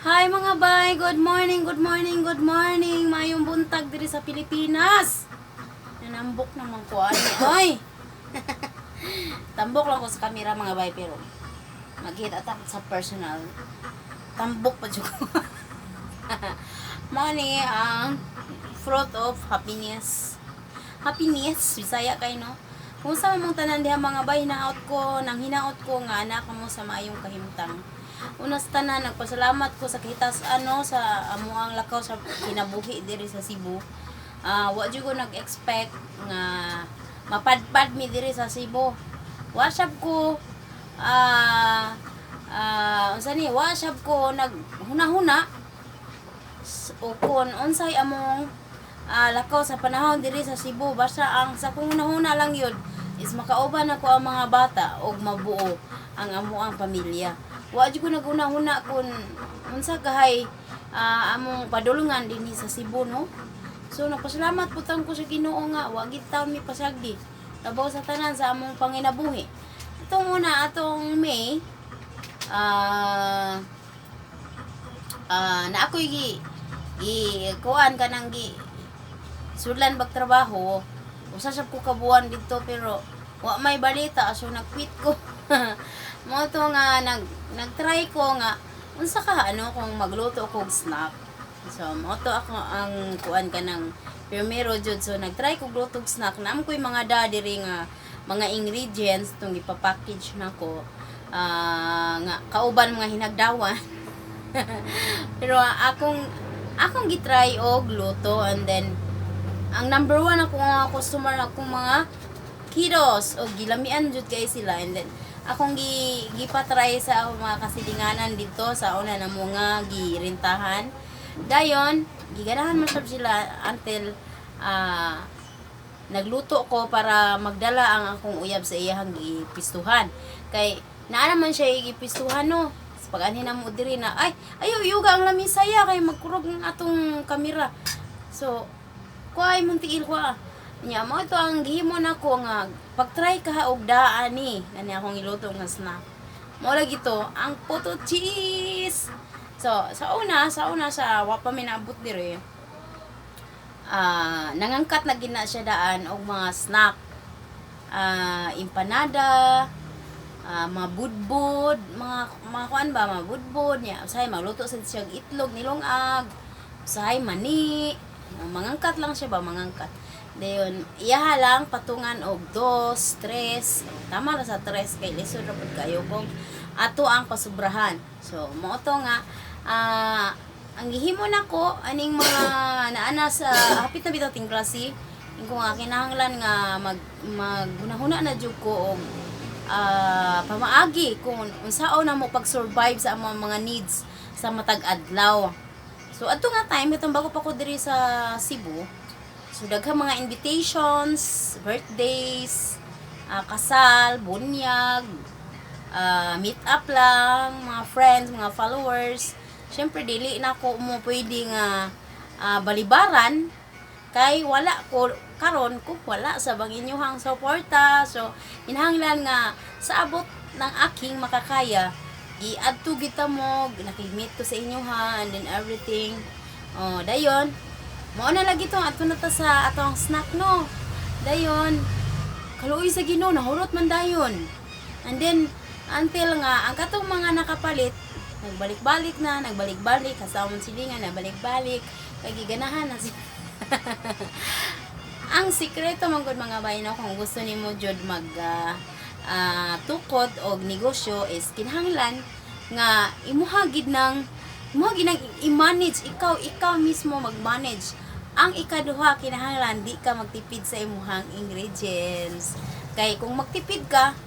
Hi, mga bay! Good morning, good morning, good morning! Mayong buntag diri sa Pilipinas! Nanambok naman ko ani. Oy! Tambok lang ko sa kamera, mga bay, pero maghita ta sa personal. Tambok pa jud ko. Mao ni ang fruit of happiness. Happiness, Bisaya kay, no? Kung sa mong tanan diha, mga bay, hinaot ko, nang hinaot ko nga anak mo sa maayong kahimtang. Una sa tanan, nagpasalamat ko sa kahitas ano sa amuang lakaw sa kinabuhi diri sa Cebu. Wa jud ko nag-expect nga mapadpad mi diri sa Cebu. Wa sab ko unsa ni, wa sab ko naghuna-huna o kung unsay among lakaw sa panahon diri sa Cebu. Basta ang sa kong hunahuna lang yun is makauban ako ang mga bata og mabuo ang amuang pamilya. Wa jud ko naghuna-huna kung unsa kahay among padulungan dinhi sa Cebu, no? So nagpasalamat pud ko sa Ginoo nga wa gid taon mi pasagdi labaw sa tanan sa among panginabuhi. Atong una, atong May, na ako'y gi kuan kanang gi sudlan bag trabaho, usa sa ko kabuan didto, pero wa may balita, so nag-quit ko. Mo to nga nag-try ko nga unsa ka ano kung magluto ko og snack. So mo to ako ang kuan kanang primero jud. So nag-try ko luto og snack. Naam ko'y mga da diri nga mga ingredients tong ipa-package nako nga kauban mga hinagdawan, pero akong gitry og luto and then ang number one ako nga customer, akong mga kiddos, og gilamian jud kay sila. And then akong gipatry sa akong mga kasilinganan dito sa una na mga girintahan. Dayon giganahan man sab sila until nagluto ko para magdala ang akong uyab sa iyahang gipistuhan, kay naa naman siya gipistuhan, no? Pag anhin na mo diri na ay ayo yuga ang lamisa ya kay magkurog ang atong kamera. So kuay mong tiil ko ah. Nya mo ito ang gihimo nako nga pag-try ka og daan ni kani akong iluto nga snack. Mo lagi to ang puto cheese. So sa una sa wa pa mi naabot diri, nangangkat na gina siya daan og mga snack. Empanada, mga budbud, mga kuan ba, mga budbud niya. Usahay magluto sa siya og itlog nilungag, usahay mani, mangangkat lang siya ba, mangangkat. Dayon, iyaha lang patungan og dos, tres, tama ra sa tres kay lisod ra pud kayo kung ato ang pasubrahan. So, mao to nga ang gihimo nako aning mga naana sa hapit na bitaw ting klase ko nga kinahanglan nga maghunahuna na jud ko og pamaagi kung unsaon na mo pag-survive sa among mga needs sa matag adlaw. So adto nga time itong bago pa ko diri sa Cebu. So daghang mga invitations, birthdays, kasal, bunyag, meet up lang, mga friends, mga followers. Syempre dili na ko mo pwede nga balibaran kay wala ko karon ko wala sa bang inyuhang suporta. So kinahanglan nga sa abot ng aking makakaya, i-add to kita mo, nakig-meet ko sa inyo ha, and then everything. Oh, dayon mao na lagi to, ato na ta sa atong snack, no? Dayon kaluoy sa Ginoo, nahurot man dayon. And then until nga ang katong mga nakapalit nagbalik-balik na, nagbalik-balik kasama silingan, nagbalik-balik kay giganahan na sila. Ang sikreto man gud, mga bay, no, kung gusto nimo jud mag tukod og negosyo is kinahanglan nga imuha gid nang i-manage, ikaw mismo mag-manage. Ang ikaduha, kinahanglan di ka magtipid sa imuhang ingredients kay kung magtipid ka,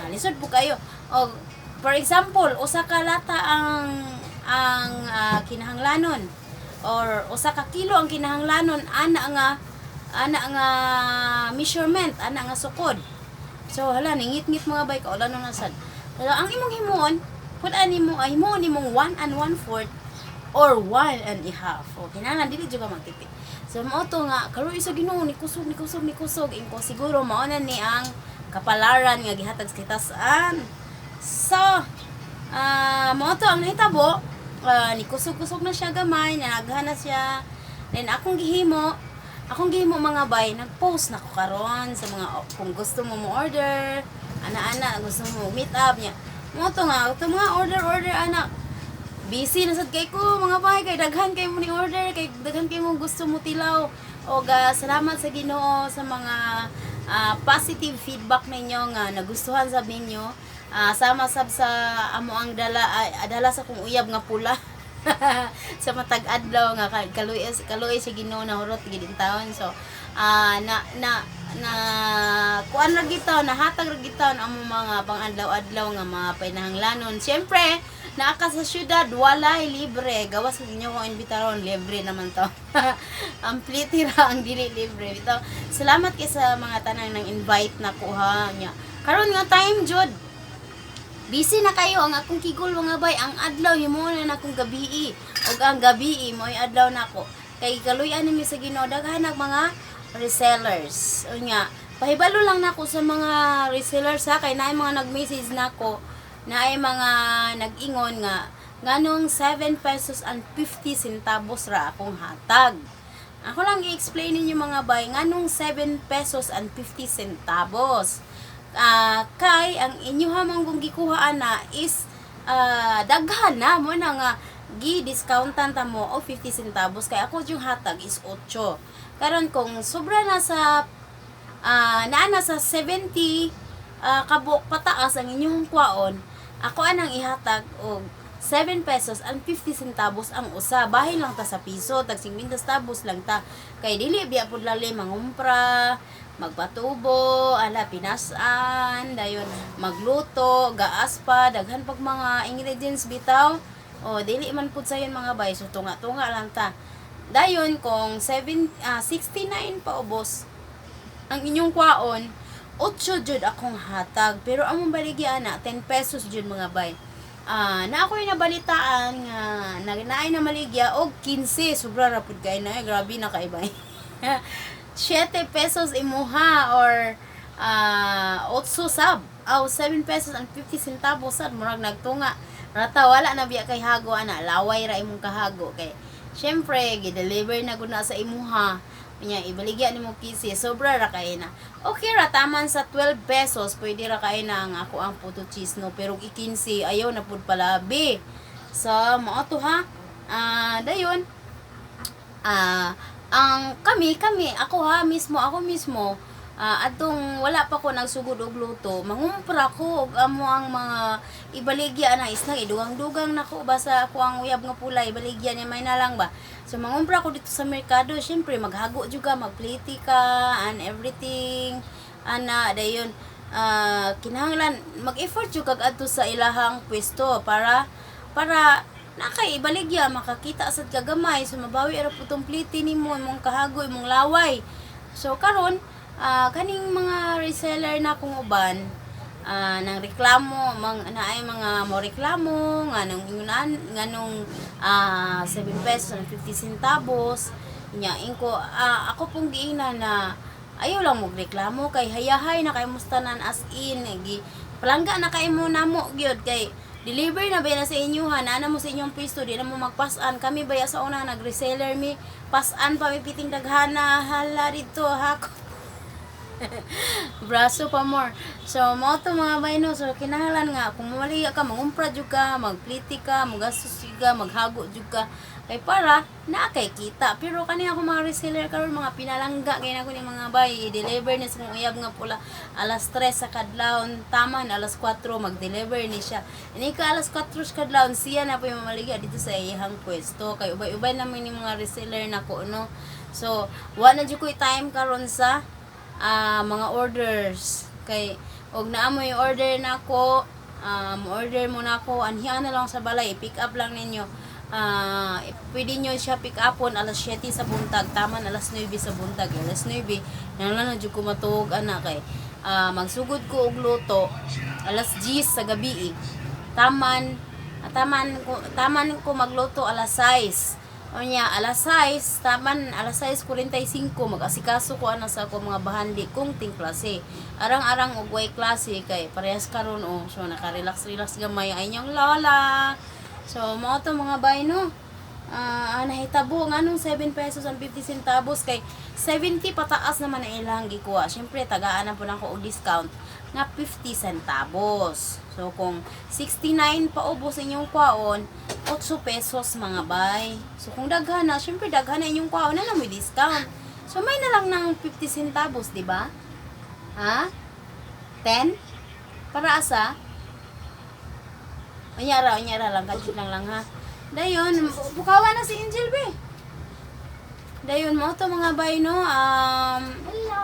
lisod po kayo. Og for example, usa ka lata ang kinahanglanon or usa ka kilo ang kinahanglanon ana nga measurement, ana nga sukod. So hala, ningit-ngit, mga bay, kaula na sad. Pero ang imong himuon, pud-an nimo ay himuon nimong 1 1/4 or 1 1/2. O kinahanglan dili jud ka magtipid. So mao to nga kaluoy sa Ginoo, ni kusog, ni kusog, ni kusog. Ingko siguro mao na ni ang kapalaran nga gihatag sa kitasan. So Mao to ang nahitabo, ni kusog-kusog na siya gamay, nanaghan na siya. Then akong gihimo, mga bay, nag-post na ko karon sa mga kung gusto mo mo order, ana-ana, gusto mo meet up niya. Mao to nga, ito mga order order ana. Busy na sad kay ko, mga bay, kay daghan kay mo ni order, kay daghan kay mo gusto mo tilaw. Og salamat sa Ginoo sa mga positive feedback ninyo nga nagustuhan sab ninyo. Sama sab sa amo ang dala, dala sa kong uyab nga pula sa matag adlaw nga kaluoy kaluoy sa Ginoo na hurot gid taon. So na na na kuan ra gid taon, nahatag ra gid taon ang mga pang-adlaw-adlaw nga mga panahanglanon. Syempre, naa ka sa syudad, walay libre. Gawas ninyo kung imbitaron, libre naman to. Ang pliti ra ang dili libre. Bitaw, salamat kay sa mga tanang nang invite na kuha niya. Karon nga time jud, busy na kayo ang akong kigol, mga bay. Ang adlaw himo na akong gabii ug ang gabii mo'y adlaw nako kay kaluy-an ni sa Ginoo, daghan nag mga resellers. Unya, pahibalo lang nako sa mga resellers ha, kay naay mga nag-message nako, naay mga nag-ingon nga nganong 7 pesos and 50 centavos ra akong hatag. Ako lang i-explain ninyo, mga bay, nganong 7 pesos and 50 centavos. Kay ang inyuha mong kung gikuha ana is daghan na mo na nga gi-discountan ta mo og 50 centavos, kay ako yung hatag is 8. Karon kung sobra na sa naa na sa 70 kabuok pataas ang inyong kwaon, ako anang ihatag og 7 pesos and 50 centavos ang usa. Bahin lang ta sa piso, tag 50 centavos lang ta. Kay dili biya pud lali mangumpra, magpatubo, ala pinasan, dayon magluto, gaas pa, daghan pag mga ingredients bitaw. O dili man pud sayon, mga bay, so tunga-tunga lang ta. Dayon kung 7 69 pa ubos ang inyong kwaon, 8 jud akong hatag. Pero ang mong baligya na 10 pesos jud, mga bay. Na ako'y nabalitaan nga naay na maligya og 15, sobra ra pud kay na, grabe na kay bay. 7 pesos imuha or 8 sab aw 7 pesos and 50 centavos sad, murag nagtunga rata. Wala na biya kay hago ana, laway ra imong kahago kay syempre gi-deliver na gud na sa imuha. Nya ibaligya nimo 15, sobra ra kay na. Okay ra taman sa 12 pesos, pwede ra kay na ang ako ang puto cheese no, pero i-15 ayaw na pud palabi. So mao to ha. Dayon ang kami kami ako ha mismo, ako mismo, atong wala pa ko nagsugod og luto, mangumpra ko og amo ang mga ibaligya na isnag, idugang-dugang nako ba sa ako ang uyab nga pula, ibaligya niya may na lang ba. So mangumpra ko dito sa merkado, syempre maghago jud ka, magpliti ka and everything ana. Dayon kinahanglan mag-effort jud kag adto sa ilahang pwesto para na kay ibaligya, makakita sad ka gamay, so mabawi ra pud tong pliti nimo, imong kahago, imong laway. So karon kaning mga reseller na kung uban nang reklamo mang naay mga mo reklamo nga nung ingunan nganong 7 pesos and 50 centavos nya. Ingko ako pong giingnan na ayaw lang mo reklamo kay hayahay na kay mustanan, as in gi palangga na kay mo namo gyud, kay deliver na ba na sa inyo ha, na mo sa inyong pwesto, di na mo magpasan. Kami baya sa una nag-reseller mi, pasan pa mi piting daghana, hala dito hako braso pa more. So, mao to, mga bayno. So, kinahanglan nga, kung mamaliya ka, mangumpra jud ka, magpliti ka, mugastos jud ka, maghago jud ka. Kay para, naa kay kita. Pero kani ako mga reseller karon, mga pinalangga kay nako ni mga bay, i-deliver ni sa kong uyab nga pula alas 3 sa kadlawon, taman alas 4 mag-deliver ni siya. Ini ka alas 4 sa kadlawon, siya na po yung mamaligya dito sa iyang pwesto. Kay ubay-ubay naman ni mga reseller nako no. So, wa na jud ko'y time karon sa mga orders kay og naa mo yung order nako, order mo nako, anhian na lang sa balay, i-pick up lang ninyo. Pwede nyo siya pick upon alas 7 sa buntag, taman alas 9 sa buntag. Alas 9 nang lang na jud ko matuog ana, kay magsugod ko og luto alas 10 sa gabi. Taman taman ko magluto alas 6. Unya, alas 6, taman alas 6:45, mag-asikaso ko ana sa ako mga bahandi kung ting klase. Arang-arang og way klase kay parehas karon oh. So naka-relax-relax gamay ay inyong lola. So mao to, mga bay, no. Nahitabo nganong 7 pesos and 50 centavos kay 70 pataas naman na ilang gikuha. Syempre tagaan na po nako og discount nga 50 centavos. So kung 69 paubos inyong kwaon, 8 pesos, mga bay. So kung daghan na, syempre daghan na inyong kwaon na lang may discount. So may na lang ng 50 centavos, di ba? Ha? 10? Para asa? Unyara lang, kadyo lang lang ha. Dayon, bukawa na si Angel be. Dayon mo to, mga bay, no. Hello.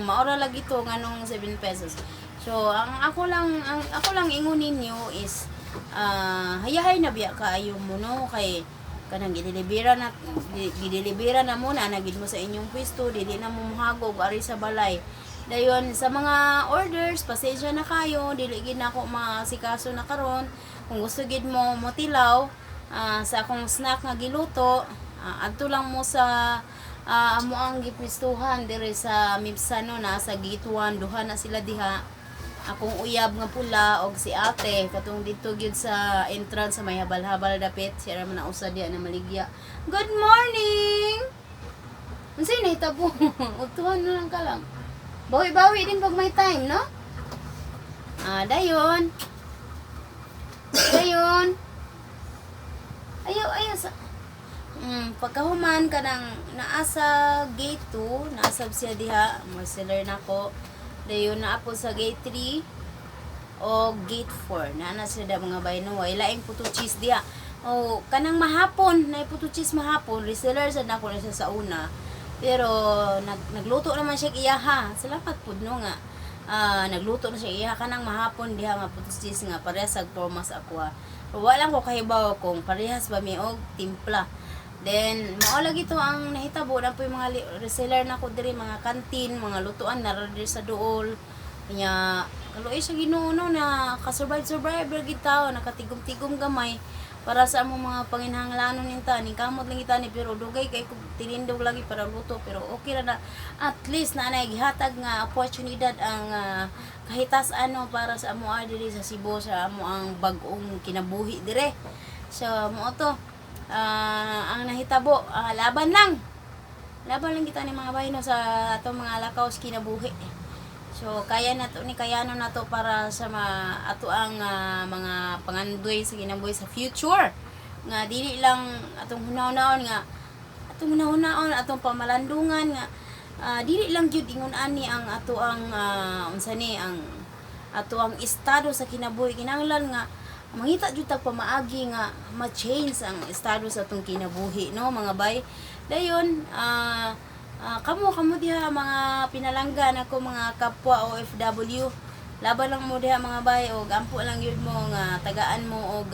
Maura lagi to nganong 7 pesos. So, ang ako lang ingon ninyo is hayahay na biya kaayo mo no kay kanang gidilibera na mo na na gid mo sa inyong pwesto, dili na mo muhagog ari sa balay. Dayon sa mga orders, pasensya na kayo, dili gid na ako masikaso na karon. Kung gusto gid mo motilaw sa akong snack nga giluto, adto lang mo sa amo ang gipwestuhan dire sa Mipsano na sa Gate 1, duha na sila diha. Akong uyab nga pula og si ate katong didto gyud sa entrance sa may habal-habal dapit siya ra man na usa diha na maligya. Good morning. Unsay nahitabo? Udtuhan na lang ka lang. Bawi-bawi din pag may time, no? Dayon. Dayon. Ayaw, ayaw sa pagkahuman kanang naa sa gate 2, naasab siya diha, mo seller nako. Dayon naa po sa gate 3 o gate 4. Naa na siya da, mga bay, no, way laing puto cheese diha. O kanang mahapon, na puto cheese mahapon, reseller sad nako na siya sa una. Pero nagluto naman siya iyaha. Salamat pud no nga. Nagluto na siya iyaha kanang mahapon diha nga puto cheese nga parehas sa forma sa ako. Pero wala ko kahibaw kung parehas ba mi og timpla. Then, mao lagi to ang nahitabo na po yung mga reseller na ko diri, mga kantin, mga lutuan na diri sa duol. Nya, kaluoy sa Ginoo no na ka-survive survive ra gid tao, nakatigom-tigom gamay para sa among mga panginahanglanon ninta ning kamot lang kita ni, pero dugay kay kog tinindog lagi para luto, pero okay ra na, at least na anay gihatag nga oportunidad ang kahitas ano para sa amo diri sa Cebu sa amo ang bag-ong kinabuhi dire. So mao to ang nahitabo. Laban lang, laban lang kita ni mga bayno sa atong mga lakaw sa kinabuhi. So kaya na to ni, kayano na to para sa ato ang mga pangandoy sa kinabuhi sa future nga dili lang atong hunahunahon nga atong hunahunahon atong pamalandungan nga dili lang gyud ingon ani ang ato ang unsa ni ang ato ang estado sa kinabuhi. Kinahanglan nga mangita jud tag pamaagi nga ma-change ang estado sa atong kinabuhi no, mga bay. Dayon kamo kamo diha mga pinalanggan ako, mga kapwa OFW, laban lang mo diha, mga bay, og ampo lang yun mo nga tagaan mo og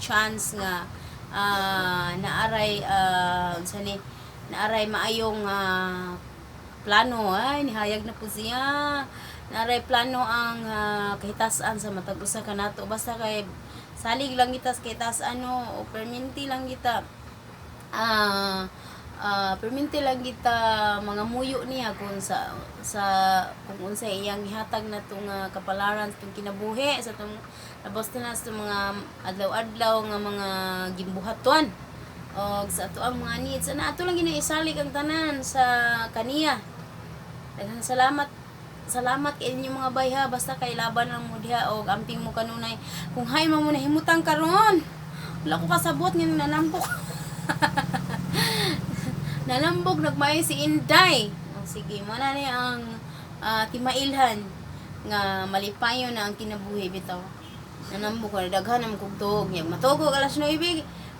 chance nga naaray unsa ni naaray maayong plano. Ay, nihayag na po siya. Naray plano ang kahitasan sa matag usa ka nato, basta kay salig lang kita sa kahitasan no o perminti lang kita perminti lang kita mga muyo niya kung sa sa kung unsay iyang gihatag na tong kapalaran sa tong kinabuhi sa tong labas na sa tong mga adlaw-adlaw nga mga gimbuhaton og sa ato ang mga needs ana. Ato lang ginaisalig ang tanan sa kaniya. Daghang salamat, salamat kay inyo, mga bayha. Basta kay laban lang mo diha og amping mo kanunay kung hay mo nahimutang karon. Wala ko kasabot nga nanambok nalambog nagmay si Inday. Oh, sige, mo na ni ang timailhan nga malipayon na ang kinabuhi bitaw. Nanambog ka daghan naman kog tuog. Nya matugog alas 9,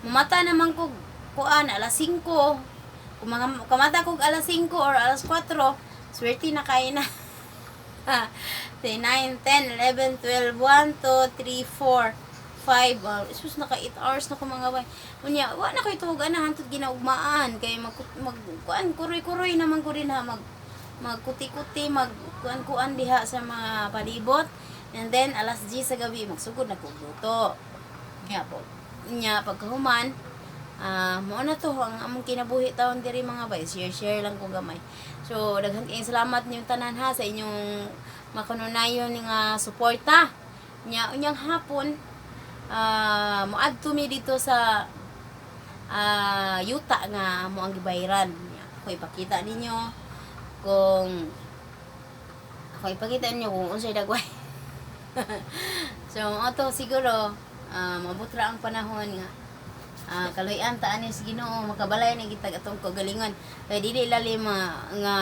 mamata naman kog kuan alas 5. Kung mga kamata kog alas 5 or alas 4, swerte na kay na. 9, 10, 11, 12, 1, 2, 3, 4, 5 hours. Sus, naka 8 hours na ko, mga bay. Unya, wa na ko'y tuog ana hantod ginaugmaan kay mag kuan kuroy-kuroy naman ko din ha, magkuti-kuti, mag kuan-kuan diha sa mga palibot. And then alas 10 sa gabi magsugod na kog luto. Nya po. Nya pagkahuman, Mao na to ang among kinabuhi taon diri, mga bay. Share share lang ko gamay. So daghan kayong salamat ninyong tanan ha sa inyong makanunayon nga suporta. Nya unyang hapon, moadto mi dito sa yuta nga amo ang gibayran. Nya, ako ipakita ninyo kung unsay dagway. So ato siguro, maabot ra ang panahon nga kaluy-an ta ani sa Ginoo, makabalay na gitag atong kagalingon kay dili lalim nga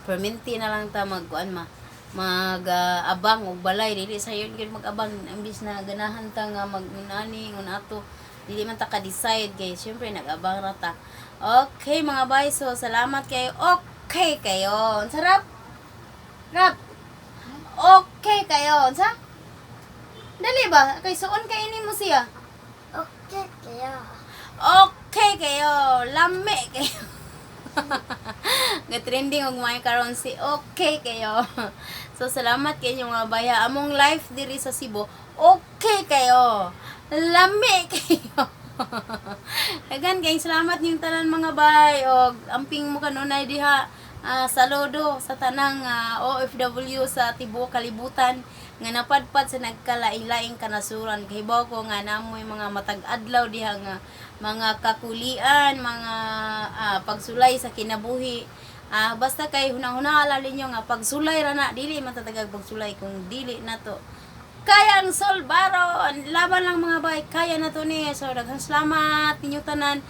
perminti na lang ta magkuan ma mag abang og balay. Dili sayon gyud mag-abang, imbis na ganahan ta nga mag unani ngun ato, dili man ta ka-decide kay syempre nag-abang ra ta. Okay, mga bay, so salamat kayo. Okay kayo. Ang sarap rap. Okay kayo. Unsa dali ba kay suon kay ini mo siya? Okay kayo. Okay kayo. Lami kayo. Ga-trending og may karon si okay kayo. So salamat kay mga baya. Among life diri sa Cebu, okay kayo. Lami kayo. Daghan kayong salamat niyong tanan, mga bay, og amping mo kanunay diha. Saludo sa tanang OFW sa tibuok kalibutan nga napadpad sa nagkalain-laing kanasuran. Kahibaw ko nga namoy mga matag adlaw diha nga mga kakulian, mga pagsulay sa kinabuhi. Basta kay hunahuna ninyo nga pagsulay ra na, dili matatagag pagsulay kung dili nato kaya ang solbaron. Laban lang, mga bay, kaya na to ni. So daghang salamat ninyo tanan.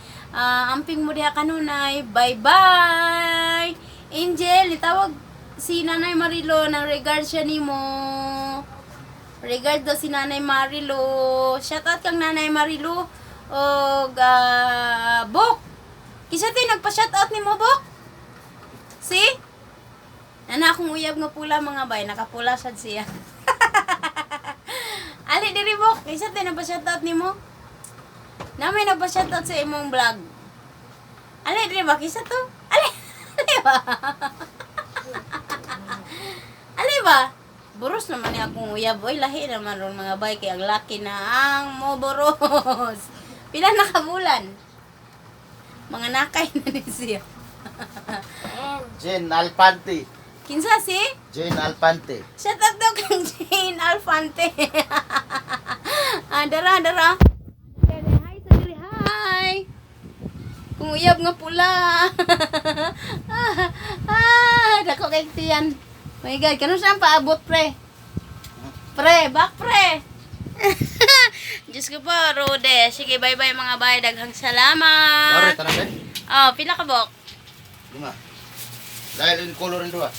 Amping mo diha kanunay. Bye bye. Angel, itawag si Nanay Marilo ng regard siya nimo. Regard daw si Nanay Marilo. Shout out kang Nanay Marilo og Bok. Kinsa tay nagpa-shout out nimo, Bok? Si Nana akong uyab nga pula, mga bay, nakapula sad siya. Ali diri, Bok, kinsa tay nagpa-shout out nimo? Namay nagpa-shout out sa imong vlog. Ali diri ba, kinsa to? Ali, ali ba? Ali ba? Buros naman niya akong uyab. Oy, lahi naman ron, mga bay, kay ang laki na ang moboros. Pila na ka bulan? Mga nakay na ni siya. And Jane Alpante. Kinsa si? Jane Alpante. Shout out daw kang Jane Alfante. Dara, dara. Hi, sa diri, hi. Kung uyab nga pula. Dako kay tiyan. My God, kano siya ang paabot, pre? Pre, back, pre. Diyos ko po, Rode. Sige, bye-bye, mga bay. Daghang salamat. Lore, tanang Oh, pila ka, Bok? Lima. Dahil in color rin doon.